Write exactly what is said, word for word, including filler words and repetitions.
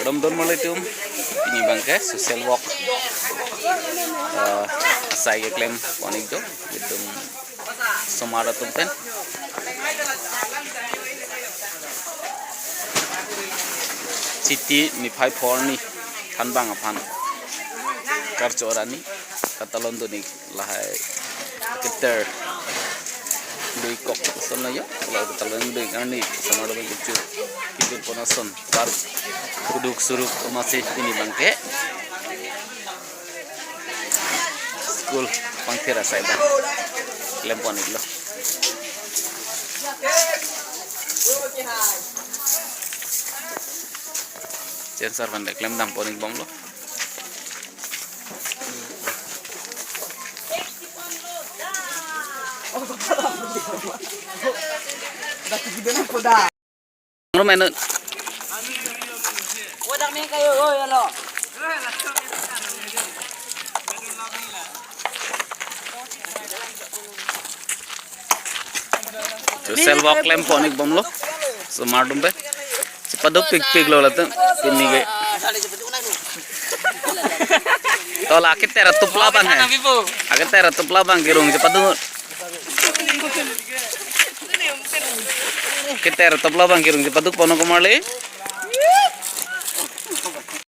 Kardom don marli atum, pini abangke social work, eh, asai keklem pon-iklo, itum osomar atum pen. Chiti niphai phongo arni thanbang aphan karcho arni katalon dun-ik lahai keter dui kok ason lo jo, la katalon dun-ik arni osomar atum kecho kejut pon ason par kuduk suruk amatsi pini abangke school pangthir asai abang klem pon-iklo. Chen sar aphan ta klem dam pon-ik bomlo. Rumah nu. Social work klem pon-ik bomlo. Osomar atum pen. Chepaduk pikpiklo latum. Pini ke. To la keter atup labang he. Aketer atup labang kerung chepaduk. Keter atup labang kerung chepaduk ponlo komarli.